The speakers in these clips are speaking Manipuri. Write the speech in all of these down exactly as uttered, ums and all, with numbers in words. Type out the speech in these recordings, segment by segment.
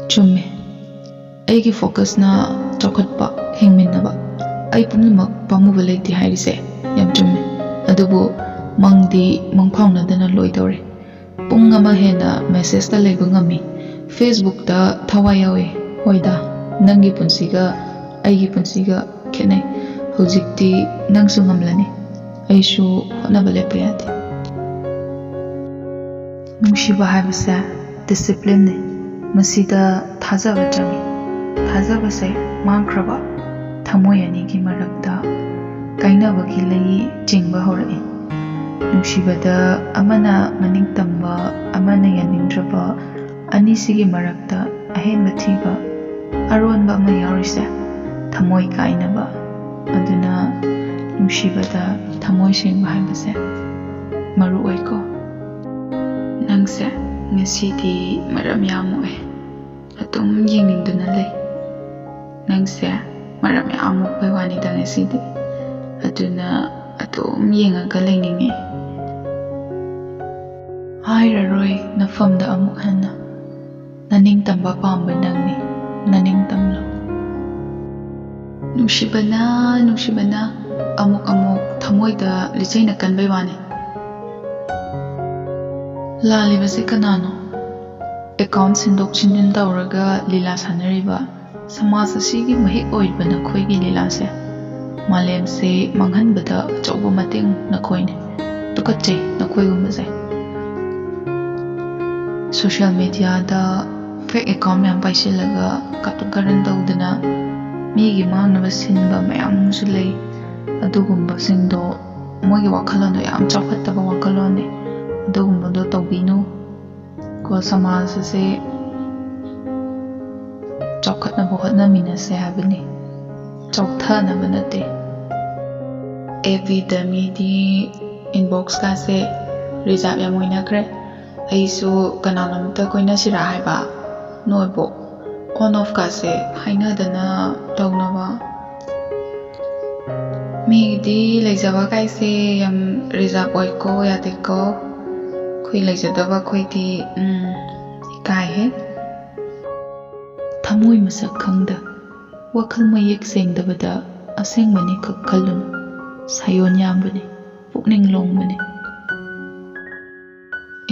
ꯆꯨꯝꯃꯦ꯫ ꯑꯩꯒꯤ ꯐꯣꯀꯁꯅ ꯆꯥꯎꯈꯠꯄ, ꯍꯤꯡꯃꯤꯟꯅꯕ, ꯑꯩ ꯄꯨꯝꯅꯃꯛ ꯄꯥꯝꯃꯨꯕ ꯂꯩꯇꯦ ꯍꯥꯏꯔꯤꯁꯦ ꯌꯥꯝ ꯆꯨꯝꯃꯦ꯫ ꯑꯗꯨꯕꯨ ꯃꯪꯗꯤ ꯃꯪꯐꯥꯎꯅꯗꯅ ꯂꯣꯏꯗꯧꯔꯦ꯫ ꯄꯨꯡ ꯑꯃ ꯍꯦꯟꯅ ꯃꯦꯁꯦꯖꯇ ꯂꯩꯕ ꯉꯝꯃꯤ꯫ ꯐꯦꯁꯕꯨꯛꯇ ꯊꯋꯥꯏ ꯌꯥꯎꯏ꯫ ꯍꯣꯏꯗ, ꯅꯪꯒꯤ ꯄꯨꯟꯁꯤꯒ ꯑꯩꯒꯤ ꯄꯨꯟꯁꯤꯒ ꯈꯦꯠꯅꯩ꯫ ꯍꯧꯖꯤꯛꯇꯤ ꯅꯪꯁꯨ ꯉꯝꯂꯅꯤ, ꯑꯩꯁꯨ ꯍꯣꯠꯅꯕ ꯂꯦꯞꯄ ꯌꯥꯗꯦ꯫ ꯅꯨꯡꯁꯤꯕ ꯍꯥꯏꯕꯁꯦ ꯗꯤꯁꯤꯄ꯭ꯂꯤꯟꯅꯤ꯫ ꯃꯁꯤꯗ ꯊꯥꯖꯕ ꯆꯪꯏ꯫ ꯊꯥꯖꯕꯁꯦ ꯃꯥꯡꯈ꯭ꯔꯕ ꯊꯃꯣꯏ ꯑꯅꯤꯒꯤ ꯃꯔꯛꯇ ꯀꯥꯏꯅꯕꯒꯤ ꯂꯩ ꯆꯤꯡꯕ ꯍꯧꯔꯛꯏ꯫ ꯅꯨꯡꯁꯤꯕꯗ ꯑꯃꯅ ꯃꯅꯤꯡ ꯇꯝꯕ, ꯑꯃꯅ ꯌꯥꯅꯤꯡꯗ꯭ꯔꯕ, ꯑꯅꯤꯁꯤꯒꯤ ꯃꯔꯛꯇ ꯑꯍꯦꯟꯕ ꯊꯤꯕ, ꯑꯔꯣꯟꯕ ꯑꯃ ꯌꯥꯎꯔꯤꯁꯦ ꯊꯃꯣꯏ ꯀꯥꯏꯅꯕ꯫ ꯑꯗꯨꯅ ꯅꯨꯡꯁꯤꯕꯗ ꯊꯃꯣꯏ ꯁꯦꯡꯕ ꯍꯥꯏꯕꯁꯦ ꯃꯔꯨ ꯑꯣꯏꯀꯣ꯫ ꯅꯪꯁꯦ ꯉꯁꯤꯗꯤ ꯃꯔꯝ ꯌꯥꯝ ꯃꯣꯛꯑꯦ꯫ ꯑꯗꯨꯝ ꯌꯦꯡꯅꯤꯡꯗꯨꯅ ꯂꯩ꯫ ꯅꯪꯁꯦ ꯃꯔꯝ ꯌꯥꯝ ꯃꯣꯛꯄꯩ ꯋꯥꯅꯤꯗ ꯉꯁꯤꯗꯤ꯫ ꯑꯗꯨꯅ ꯑꯗꯨꯝ ꯌꯦꯡꯉꯒ ꯂꯩꯅꯤꯡꯉꯦ꯫ ꯍꯥꯏꯔꯔꯣꯏ ꯅꯐꯝꯗ ꯑꯃꯨꯛ ꯍꯟꯅ꯫ ꯅꯅꯤꯡꯇꯝꯕ ꯄꯥꯝꯕ ꯅꯪꯅꯤ, ꯅꯅꯤꯡꯇꯝꯂꯣ꯫ ꯅꯨꯡꯁꯤꯕꯅ, ꯅꯨꯡꯁꯤꯕꯅ ꯑꯃꯨꯛ ꯑꯃꯨꯛ ꯊꯃꯣꯏꯗ ꯂꯤꯆꯩꯅ ꯀꯟꯕꯩ ꯋꯥꯅꯤ꯫ ꯂꯥꯜꯂꯤꯕꯁꯦ ꯀꯅꯥꯅꯣ? ꯑꯦꯀꯥꯎꯟ ꯁꯤꯟꯗꯣꯛ ꯁꯤꯟꯖꯤꯟ ꯇꯧꯔꯒ ꯂꯤꯂꯥ ꯁꯥꯟꯅꯔꯤꯕ ꯁꯃꯥꯖ ꯑꯁꯤꯒꯤ ꯃꯍꯤꯛ ꯑꯣꯏꯔꯤꯕ ꯅꯈꯣꯏꯒꯤ ꯂꯤꯂꯥꯁꯦ ꯃꯥꯂꯦꯝꯁꯦ ꯃꯥꯡꯍꯟꯕꯗ ꯑꯆꯧꯕ ꯃꯇꯦꯡ ꯅꯈꯣꯏꯅꯤ꯫ ꯇꯨꯀꯠꯆꯩ ꯅꯈꯣꯏꯒꯨꯝꯕꯁꯦ꯫ ꯁꯣꯁꯤꯌꯦꯜ ꯃꯦꯗꯤꯌꯥꯗ ꯐꯦꯛ ꯑꯦꯀꯥꯎꯟ ꯃꯌꯥꯝ ꯄꯥꯏꯁꯤꯜꯂꯒ ꯀꯥꯇꯨ ꯀꯥꯔꯟ ꯇꯧꯗꯅ ꯃꯤꯒꯤ ꯃꯥꯡꯅꯕ ꯁꯤꯟꯕ ꯃꯌꯥꯝ ꯑꯃꯁꯨ ꯂꯩ꯫ ꯑꯗꯨꯒꯨꯝꯕꯁꯤꯡꯗꯣ ꯃꯣꯏꯒꯤ ꯋꯥꯈꯜꯂꯣꯟꯗꯣ ꯌꯥꯝ ꯆꯥꯎꯈꯠꯇꯕ ꯋꯥꯈꯜꯂꯣꯟꯅꯤ꯫ ꯑꯗꯨꯒꯨꯝꯕꯗꯣ ꯇꯧꯕꯤꯅꯨ꯫ ꯀꯣ, ꯁꯃꯥꯖ ꯑꯁꯦ ꯆꯥꯎꯈꯠꯅꯕ ꯍꯣꯠꯅꯃꯤꯟꯅꯁꯦ ꯍꯥꯏꯕꯅꯤ, ꯆꯥꯎꯊꯅꯕ ꯅꯠꯇꯦ꯫ ꯑꯦꯐ ꯕꯤꯗ ꯃꯤꯗꯤ ꯏꯟꯕꯣꯛꯁꯀꯥꯁꯦ ꯔꯤꯖꯥꯕ ꯌꯥꯝ ꯑꯣꯏꯅꯈ꯭ꯔꯦ꯫ ꯑꯩꯁꯨ ꯀꯅꯥꯅꯣꯝꯇ ꯀꯣꯏꯅꯁꯤꯔꯥ ꯍꯥꯏꯕ, ꯅꯣꯏꯕꯨ ꯑꯣꯟ ꯑꯣꯐꯀꯥꯁꯦ ꯍꯥꯏꯅꯗꯅ ꯇꯧꯅꯕ꯫ ꯃꯤꯒꯤꯗꯤ ꯂꯩꯖꯕ ꯀꯥꯏꯁꯦ ꯌꯥꯝ ꯔꯤꯖꯥꯕ ꯑꯣꯏꯀꯣ, ꯌꯥꯗꯦꯀꯣ꯫ ꯑꯩꯈꯣꯏ ꯂꯩꯖꯗꯕ ꯑꯩꯈꯣꯏꯗꯤ, ꯎꯝ, ꯏꯀꯥꯏꯍꯦ꯫ ꯊꯃꯣꯏ ꯃꯁꯛ ꯈꯪꯗ, ꯋꯥꯈꯜ ꯃꯌꯦꯛ ꯁꯦꯡꯗꯕꯗ ꯑꯁꯦꯡꯕꯅꯤ ꯈꯛ ꯈꯜꯂꯨꯅꯨ꯫ ꯁꯥꯌꯣꯟ ꯌꯥꯝꯕꯅꯤ, ꯄꯨꯛꯅꯤꯡ ꯂꯣꯡꯕꯅꯤ꯫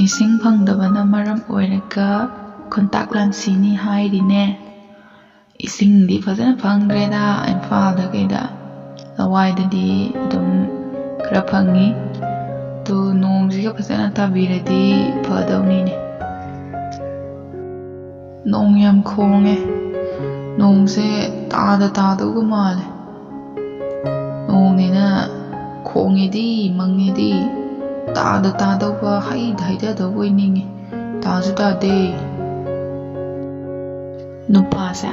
ꯏꯁꯤꯡ ꯐꯪꯗꯕꯅ ꯃꯔꯝ ꯑꯣꯏꯔꯒ ꯈꯣꯟꯇꯥꯛ ꯂꯥꯟꯁꯤꯅꯤ ꯍꯥꯏꯔꯤꯅꯦ꯫ ꯏꯁꯤꯡꯗꯤ ꯐꯖꯅ ꯐꯪꯗ꯭ꯔꯦꯗ ꯏꯝꯐꯥꯜꯗ ꯀꯩꯗ꯫ ꯂꯋꯥꯏꯗꯗꯤ ꯑꯗꯨꯝ ꯈꯔ ꯐꯪꯉꯤ꯫ ꯑꯗꯣ ꯅꯣꯡꯁꯤꯒ ꯐꯖꯅ ꯇꯥꯕꯤꯔꯗꯤ ꯐꯗꯧꯅꯤꯅꯦ꯫ ꯅꯣꯡ ꯌꯥꯝ ꯈꯣꯡꯉꯦ꯫ ꯅꯣꯡꯁꯦ ꯇꯥꯗ ꯇꯥꯗꯧꯒ ꯃꯥꯜꯂꯦ꯫ ꯅꯣꯡꯅꯤꯅ ꯈꯣꯡꯉꯤꯗꯤ ꯃꯪꯉꯤꯗꯤ ꯇꯥꯗ ꯇꯥꯗꯧꯕ, ꯍꯩꯗ ꯍꯩꯊꯗꯧꯕ ꯑꯣꯏꯅꯤꯡꯉꯤ꯫ ꯇꯥꯁꯨ ꯇꯥꯗꯦ꯫ ꯅꯨꯄꯥꯁꯦ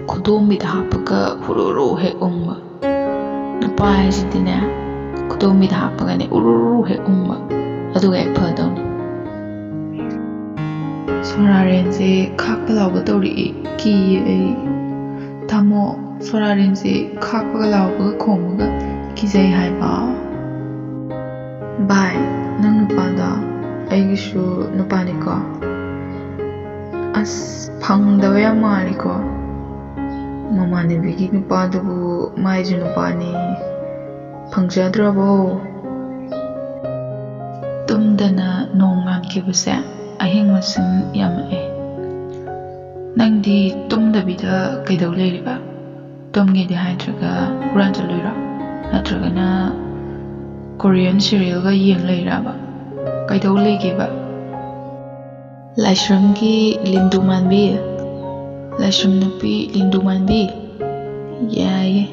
ꯈꯨꯗꯣꯝꯕꯤꯗ ꯍꯥꯞꯄꯒ ꯍꯨꯔꯨ ꯍꯨꯔꯨ ꯍꯦꯛ ꯎꯪꯕ꯫ ꯅꯨꯄꯥ ꯍꯥꯏꯁꯤꯗꯤꯅꯦ, ꯈꯨꯗꯣꯝꯕꯤꯗ ꯍꯥꯞꯄꯒꯅꯦ ꯎꯔꯨ ꯎꯔꯨ ꯍꯦꯛ ꯎꯪꯕ꯫ ꯑꯗꯨꯒ ꯍꯦꯛ ꯐꯗꯧꯅꯤ꯫ ꯁꯣꯔꯥꯔꯦꯟꯁꯦ ꯈꯥꯛꯄ ꯂꯥꯎꯕ ꯇꯧꯔꯛꯏ, ꯀꯤꯌꯦ ꯑꯩ꯫ ꯇꯥꯃꯣ, ꯁꯣꯔꯥꯔꯦꯟꯁꯦ ꯈꯥꯛꯄꯒ ꯂꯥꯎꯕꯒ ꯈꯣꯡꯕꯒ ꯀꯤꯖꯩ ꯍꯥꯏꯕ꯫ ꯚꯥꯏ, ꯅꯪ ꯅꯨꯄꯥꯗꯣ ꯑꯩꯒꯤꯁꯨ ꯅꯨꯄꯥꯅꯤꯀꯣ꯫ ꯑꯁ, ꯐꯪꯗꯕ ꯌꯥꯝ ꯃꯥꯜꯂꯤꯀꯣ꯫ ꯃꯃꯥꯟꯅꯕꯤꯒꯤ ꯅꯨꯄꯥꯗꯨꯕꯨ ꯃꯥꯏꯁꯨ ꯅꯨꯄꯥꯅꯤ꯫ ꯐꯪꯖꯗ꯭ꯔꯕꯣ? ꯇꯨꯝꯗꯅ ꯅꯣꯡ ꯉꯥꯟꯈꯤꯕꯁꯦ ꯑꯍꯤꯡ ꯃꯁꯤꯡ ꯌꯥꯝꯃꯛꯑꯦ꯫ ꯅꯪꯗꯤ ꯇꯨꯝꯗꯕꯤꯗ ꯀꯩꯗꯧ ꯂꯩꯔꯤꯕ? ꯇꯨꯝꯒꯦꯗꯤ ꯍꯥꯏꯗ꯭ꯔꯒ ꯍꯨꯔꯥꯟ ꯆꯠꯂꯨꯏꯔꯣ? ꯅꯠꯇ꯭ꯔꯒꯅ Korean serialꯒ ꯌꯦꯡ ꯂꯩꯔꯕ? ꯀꯩꯗꯧ ꯂꯩꯒꯦꯕ? ꯂꯥꯏꯁ꯭ꯔꯝꯒꯤ ꯂꯤꯟꯗꯨ ꯃꯥꯟꯕꯤ, ꯂꯥꯏꯁ꯭ꯔꯝ ꯅꯨꯄꯤ ꯂꯤꯟꯗꯨ ꯃꯥꯟꯕꯤ꯫ ꯌꯥꯏꯌꯦ꯫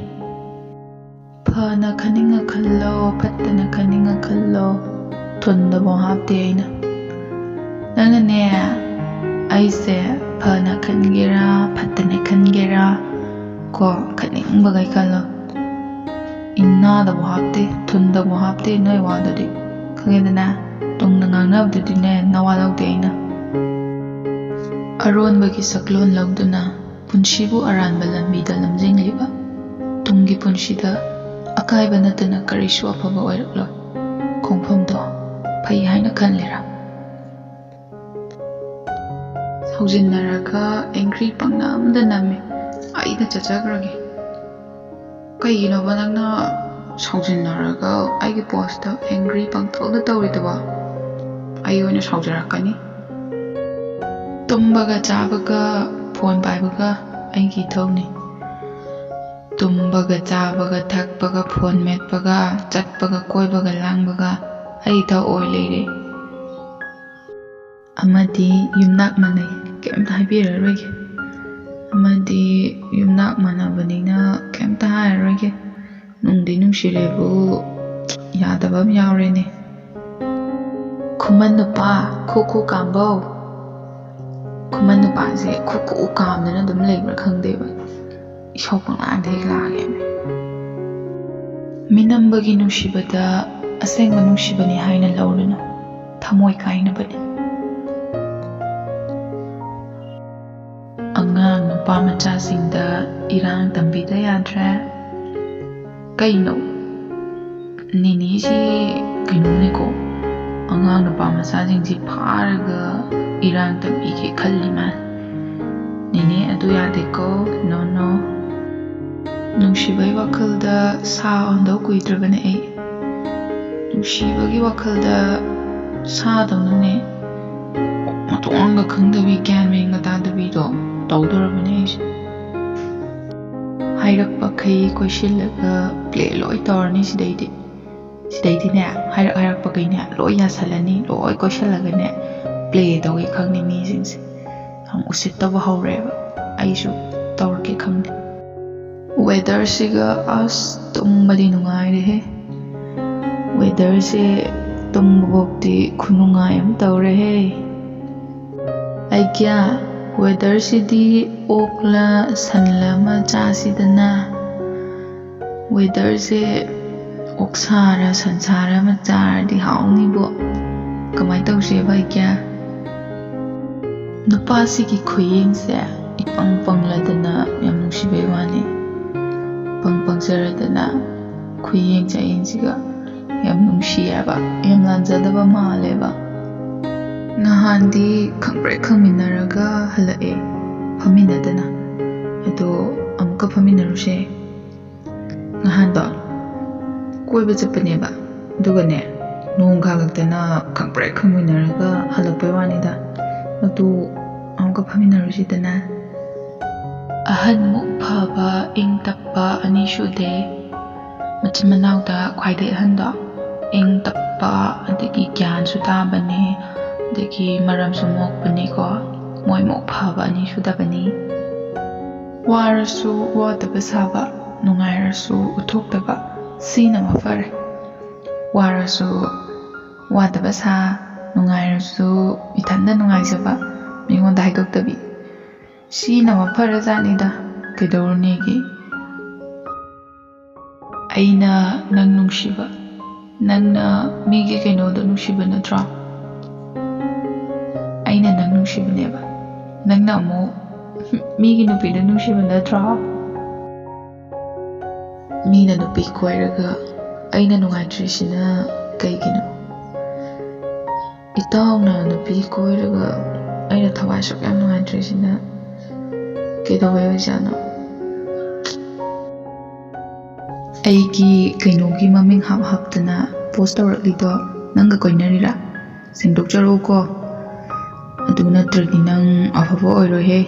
ꯐꯅ ꯈꯟꯅꯤꯡꯉ ꯈꯜꯂꯣ, ꯐꯠꯇꯅ ꯈꯟꯅꯤꯡꯉ ꯈꯜꯂꯣ, ꯊꯨꯟꯗꯕꯨ ꯍꯥꯞꯇꯦ ꯑꯩꯅ꯫ ꯅꯪꯅꯅꯦ, ꯑꯩꯁꯦ ꯐꯅ ꯈꯟꯒꯦꯔꯥ ꯐꯠꯇꯅ ꯈꯟꯒꯦꯔꯥ ꯀꯣ, ꯈꯟꯅꯤꯡꯕꯈꯩ ꯈꯜꯂꯣ꯫ ꯏꯅꯥꯗꯕꯨ ꯍꯥꯞꯇꯦ, ꯊꯨꯟꯗꯕꯨ ꯍꯥꯞꯇꯦ ꯅꯣꯏ ꯋꯥꯗꯨꯗꯤ꯫ ꯈꯪꯉꯦꯗꯅ? ꯇꯨꯡꯗ ꯉꯥꯡꯅꯕꯗꯨꯗꯤꯅꯦ ꯅꯋꯥ ꯂꯧꯗꯦ ꯑꯩꯅ꯫ ꯑꯔꯣꯟꯕꯒꯤ ꯁꯛꯂꯣꯟ ꯂꯧꯗꯨꯅ ꯄꯨꯟꯁꯤꯕꯨ ꯑꯔꯥꯟꯕ ꯂꯝꯕꯤꯗ ꯂꯝꯖꯤꯡꯂꯤꯕ, ꯇꯨꯡꯒꯤ ꯄꯨꯟꯁꯤꯗ ꯑꯀꯥꯏꯕ ꯅꯠꯇꯅ ꯀꯔꯤꯁꯨ ꯑꯐꯕ ꯑꯣꯏꯔꯛꯂꯣꯏ꯫ ꯈꯣꯡꯐꯝꯗꯣ ꯐꯩ ꯍꯥꯏꯅ ꯈꯜꯂꯤꯔꯥ? ꯁꯥꯎꯖꯤꯟꯅꯔꯒ ꯑꯦꯡꯒ꯭ꯔꯤ ꯄꯪꯅꯝꯗ ꯅꯝꯃꯤ꯫ ꯑꯩꯅ ꯆꯠꯆꯈ꯭ꯔꯒꯦ꯫ ꯀꯩꯒꯤꯅꯣꯕ ꯅꯪꯅ ꯁꯥꯎꯖꯤꯟꯅꯔꯒ ꯑꯩꯒꯤ ꯄꯣꯁꯇ ꯑꯦꯡꯒ꯭ꯔꯤ ꯄꯪꯇꯧꯗ ꯇꯧꯔꯤꯗꯨꯕꯣ? ꯑꯩ ꯑꯣꯏꯅ ꯁꯥꯎꯖꯔꯛꯀꯅꯤ꯫ ꯇꯨꯝꯕꯒ ꯆꯥꯕꯒ ꯐꯣꯟ ꯄꯥꯏꯕꯒ ꯑꯩꯒꯤ ꯏꯊꯧꯅꯤ꯫ ꯇꯨꯝꯕꯒ ꯆꯥꯕꯒ ꯊꯛꯄꯒ ꯐꯣꯟ ꯃꯦꯠꯄꯒ ꯆꯠꯄꯒ ꯀꯣꯏꯕꯒ ꯂꯥꯡꯕꯒ ꯑꯩ ꯏꯊꯧ ꯑꯣꯏ ꯂꯩꯔꯦ꯫ ꯑꯃꯗꯤ ꯌꯨꯝꯅꯥꯛ ꯃꯥꯟꯅꯩ, ꯀꯩꯝꯇ ꯍꯥꯏꯕꯤꯔꯔꯣꯏꯒꯦ꯫ ꯑꯃꯗꯤ ꯌꯨꯝꯅꯥꯛ ꯃꯥꯟꯅꯕꯅꯤꯅ ꯀꯩꯝꯇ ꯍꯥꯏꯔꯔꯣꯏꯒꯦ꯫ ꯅꯨꯡꯗꯤ ꯅꯨꯡꯁꯤꯔꯦꯕꯨ ꯌꯥꯗꯕ ꯑꯃ ꯌꯥꯎꯔꯦꯅꯦ꯫ ꯈꯨꯃꯟ ꯅꯨꯄꯥ, ꯈꯨ ꯈꯨ ꯀꯥꯝꯕꯧ꯫ ꯈꯨꯃꯟ ꯅꯨꯄꯥꯁꯦ ꯈꯨ ꯈꯨ ꯀꯥꯝꯗꯅ ꯑꯗꯨꯝ ꯂꯩꯕ꯭ꯔꯥ ꯈꯪꯗꯦꯕ꯫ ꯏꯁꯧ ꯄꯪꯂꯥꯡꯗ ꯍꯦꯛ ꯂꯥꯡꯉꯦ꯫ ꯃꯤꯅꯝꯕꯒꯤ ꯅꯨꯡꯁꯤꯕꯗ ꯑꯁꯦꯡꯕ ꯅꯨꯡꯁꯤꯕꯅꯤ ꯍꯥꯏꯅ ꯂꯧꯔꯨꯅꯨ꯫ ꯊꯃꯣꯏ ꯀꯥꯏꯅꯕꯅꯤ꯫ ꯑꯉꯥꯡ ꯅꯨꯄꯥ ꯃꯆꯥꯁꯤꯡꯗ ꯏꯔꯥꯡ ꯇꯝꯕꯤꯗ ꯌꯥꯗ꯭ꯔꯦ꯫ ꯀꯩꯅꯣ? ꯅꯦꯅꯦꯁꯤ ꯀꯩꯅꯣꯝꯅꯤꯀꯣ꯫ ꯑꯉꯥꯡ ꯅꯨꯄꯥ ꯃꯆꯥꯁꯤꯡꯁꯤ ꯐꯥꯔꯒ ꯏꯔꯥꯡ ꯇꯝꯕꯤꯒꯦ ꯈꯜꯂꯤ ꯃꯥꯜꯂꯦ꯫ ꯅꯦꯅꯦ, ꯑꯗꯨ ꯌꯥꯗꯦꯀꯣ꯫ No, no꯫ ꯅꯨꯡꯁꯤꯕꯒꯤ ꯋꯥꯈꯜꯗ ꯁꯥ ꯑꯣꯟꯗꯧ ꯀꯨꯏꯗ꯭ꯔꯕꯅꯦ ꯑꯩ꯫ ꯅꯨꯡꯁꯤꯕꯒꯤ ꯋꯥꯈꯜꯗ ꯁꯥꯗꯧꯅꯅꯦ꯫ ꯃꯊꯣꯡ ꯃꯔꯝꯒ ꯈꯪꯗꯕꯤ, ꯒ꯭ꯌꯥꯟ ꯃꯦꯟꯒ ꯇꯥꯗꯕꯤꯗꯣ ꯇꯧꯗꯣꯔꯕꯅꯦ ꯑꯩꯁꯦ꯫ ꯍꯥꯏꯔꯛꯄꯈꯩ ꯀꯣꯏꯁꯤꯜꯂꯒ ꯄ꯭ꯂꯦ ꯂꯣꯏ ꯇꯧꯔꯅꯤ ꯁꯤꯗꯩꯗꯤ꯫ ꯁꯤꯗꯩꯗꯤꯅꯦ, ꯍꯥꯏꯔꯛ ꯍꯥꯏꯔꯛꯄꯈꯩꯅꯦ ꯂꯣꯏ ꯌꯥꯁꯜꯂꯅꯤ, ꯂꯣꯏ ꯀꯣꯏꯁꯤꯜꯂꯒꯅꯦ ꯄ꯭ꯂꯦ ꯇꯧꯒꯦ ꯈꯪꯅꯤ ꯃꯤꯁꯤꯡꯁꯦ꯫ ꯌꯥꯝ ꯎꯁꯤꯠꯇꯕ ꯍꯧꯔꯦꯕ꯫ ꯑꯩꯁꯨ ꯇꯧꯔꯒꯦ ꯈꯪꯗꯦ꯫ ꯋꯦꯗꯔꯁꯤꯒ ꯑꯁ ꯇꯨꯝꯕꯗꯤ ꯅꯨꯡꯉꯥꯏꯔꯦꯍꯦ꯫ ꯋꯦꯗꯔꯁꯦ ꯇꯨꯝꯕꯐꯧꯗꯤ ꯈꯨꯅꯨꯡꯉꯥꯏ ꯑꯃ ꯇꯧꯔꯦꯍꯦ꯫ ꯑꯩꯒ꯭ꯌꯥ, ꯋꯦꯗꯔꯁꯤꯗꯤ ꯑꯣꯛꯂ ꯁꯟꯂ ꯑꯃ ꯆꯥꯁꯤꯗꯅ꯫ ꯋꯦꯗꯔꯁꯦ ꯑꯣꯛꯁꯥꯔ ꯁꯟꯁꯥꯔ ꯑꯃ ꯆꯥꯔꯗꯤ ꯍꯥꯎꯅꯤꯕꯣ꯫ ꯀꯃꯥꯏꯅ ꯇꯧꯁꯦꯕ ꯑꯩꯒ꯭ꯌꯥ? ꯅꯨꯄꯥꯁꯤꯒꯤ ꯈꯨꯌꯦꯡꯁꯦ ꯏꯄꯪ ꯄꯪꯂꯗꯅ ꯌꯥꯝ ꯅꯨꯡꯁꯤꯕꯩ ꯋꯥꯅꯤ꯫ ꯄꯪ ꯄꯪꯖꯔꯗꯅ ꯈꯨꯌꯦꯡ ꯆꯥꯌꯦꯡꯁꯤꯒ ꯌꯥꯝ ꯅꯨꯡꯁꯤꯌꯦꯕ, ꯌꯥꯝ ꯂꯥꯟꯖꯗꯕ ꯃꯥꯜꯂꯦꯕ꯫ ꯅꯍꯥꯟꯗꯤ ꯈꯪꯄ꯭ꯔꯦꯛ ꯈꯪꯃꯤꯟꯅꯔꯒ ꯍꯜꯂꯛꯑꯦ, ꯐꯝꯃꯤꯟꯅꯗꯅ꯫ ꯑꯗꯣ ꯑꯃꯨꯛꯀ ꯐꯝꯃꯤꯟꯅꯔꯨꯁꯦ꯫ ꯅꯍꯥꯟꯗꯣ ꯀꯣꯏꯕ ꯆꯠꯄꯅꯦꯕ, ꯑꯗꯨꯒꯅꯦ ꯅꯣꯡ ꯈꯥꯒꯛꯇꯅ ꯈꯪꯄ꯭ꯔꯦꯛ ꯈꯪꯃꯤꯟꯅꯔꯒ ꯍꯜꯂꯛꯄꯩ ꯋꯥꯅꯤꯗ꯫ ꯑꯗꯨ ꯑꯃꯨꯛꯀ ꯐꯝꯃꯤꯟꯅꯔꯨꯁꯤꯗꯅ꯫ ꯑꯍꯟꯃꯨꯛ ꯐꯕ ꯏꯪ ꯇꯞꯄ ꯑꯅꯤ ꯁꯨꯗꯦ꯫ ꯃꯆꯤꯟ ꯃꯅꯥꯎꯗ ꯈ꯭ꯋꯥꯏꯗꯩ ꯑꯍꯟꯗꯣ ꯏꯪ ꯇꯞꯄ, ꯑꯗꯒꯤ ꯒ꯭ꯌꯥꯟꯁꯨ ꯇꯥꯕꯅꯦ, ꯑꯗꯒꯤ ꯃꯔꯝꯁꯨ ꯃꯣꯛꯄꯅꯦꯀꯣ꯫ ꯃꯣꯏꯃꯨꯛ ꯐꯕ ꯑꯅꯤ ꯁꯨꯗꯕꯅꯤ꯫ ꯋꯥꯔꯁꯨ ꯋꯥꯗꯕ ꯁꯥꯕ, ꯅꯨꯡꯉꯥꯏꯔꯁꯨ ꯎꯠꯊꯣꯛꯇꯕ, ꯁꯤꯅ ꯃꯐꯔꯦ꯫ ꯋꯥꯔꯁꯨ ꯋꯥꯗꯕ ꯁꯥ, ꯅꯨꯡꯉꯥꯏꯔꯁꯨ ꯏꯊꯟꯗ ꯅꯨꯡꯉꯥꯏꯖꯕ, ꯃꯤꯉꯣꯟꯗ ꯍꯥꯏꯗꯣꯛꯇꯕꯤ꯫ ꯁꯤꯅ ꯃꯐꯔꯖꯥꯠꯅꯤꯗ, ꯀꯩꯗꯧꯔꯨꯅꯦꯒꯦ? ꯑꯩꯅ ꯅꯪ ꯅꯨꯡꯁꯤꯕ, ꯅꯪꯅ ꯃꯤꯒꯤ ꯀꯩꯅꯣꯗꯣ ꯅꯨꯡꯁꯤꯕ ꯅꯠꯇ꯭ꯔꯣ? ꯑꯩꯅ ꯅꯪ ꯅꯨꯡꯁꯤꯕꯅꯦꯕ, ꯅꯪꯅ ꯑꯃꯨꯛ ꯃꯤꯒꯤ ꯅꯨꯄꯤꯗꯣ ꯅꯨꯡꯁꯤꯕ ꯅꯠꯇ꯭ꯔꯣ? ꯃꯤꯅ ꯅꯨꯄꯤ ꯀꯣꯏꯔꯒ ꯑꯩꯅ ꯅꯨꯡꯉꯥꯏꯇ꯭ꯔꯤꯁꯤꯅ ꯀꯩꯒꯤꯅꯣ? ꯏꯇꯥꯎꯅ ꯅꯨꯄꯤ ꯀꯣꯏꯔꯒ ꯑꯩꯅ ꯊꯋꯥꯏ ꯁꯨꯛ ꯌꯥꯝ ꯅꯨꯡꯉꯥꯏꯇ꯭ꯔꯤꯁꯤꯅ ꯀꯩꯗꯧꯕꯩ ꯑꯣꯏꯖꯥꯠꯅꯣ? ꯑꯩꯒꯤ ꯀꯩꯅꯣꯒꯤ ꯃꯃꯤꯡ ꯍꯥꯞ ꯍꯥꯞꯇꯅ ꯄꯣꯁ ꯇꯧꯔꯛꯂꯤꯗꯣ ꯅꯪꯒ ꯀꯣꯏꯅꯔꯤꯔꯥ? ꯁꯦꯡꯗꯣꯛꯆꯔꯛꯎꯀꯣ, ꯑꯗꯨ ꯅꯠꯇ꯭ꯔꯗꯤ ꯅꯪ ꯑꯐꯕ ꯑꯣꯏꯔꯣꯏꯍꯦ꯫